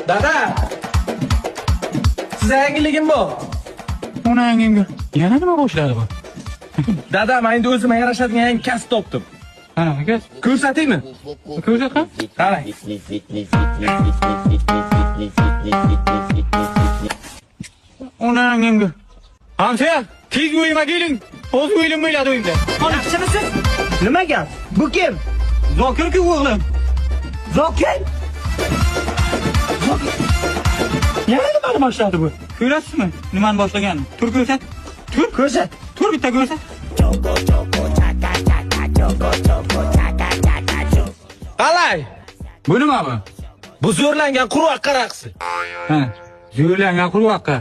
Dada! Siz yangiligim bor. Onangimga. Yana nima boshladi bu? Dada, men endi o'zimga yarashadigan yangi kasb topdim. Ha, aka. Ko'rsataymi? Ko'rsat ha. Qarang. Onangimga. Hamsiya, tez uyimga keling. O'z o'ylim bo'ladi uyimda. Yaxshimisiz? Nima gap? Bu kim? Zokir-ku o'g'lim. Zokir? Yana nimani boshladi bu? Ko'rasizmi? Nimani boshlaganini? Tur ko'rsat. Tur Ko'rsat. Tur bitta ko'rsat. Qalay? Bu nima bu? Bu zo'rlangan qurg'oqqa raqsi. Ha, zo'rlangan qurg'oqqa.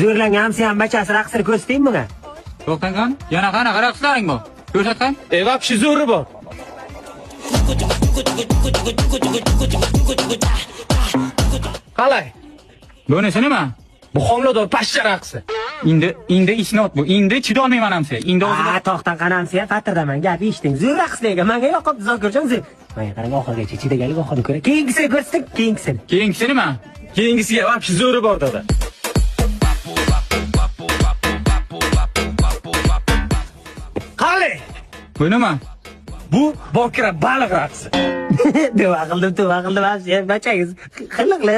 Zo'rlangan hamsiyam bachasi raqsini ko'rsataymi bunga? To'xtang qani. Yana qanaqa raqslaring bor? Ko'rsat qani. E, вообще zo'ri bor. Qalay? Bunisi nima? Bu homilador pashsha raqsi. Endi isnot bu. Endi chidolmayman hamsiya. Endi o'zida Ha, to'xtang qani hamsiya, patirdaman. Gap eshiting. Zo'r raqslarga menga yoqibdi Zokirjon zo'r. Menga qarang, oxirigacha chidaganlik oxirini ko'ra. Keyingisini ko'rsating, keyingisini. Keyingisi nima? Keyingisiga вообще zo'ri bor dada. Qalay? Bu nima? Bu bokira baliq raqsi. Tavba qildim, tavba qildim hamsiya, bachangiz qiliqli.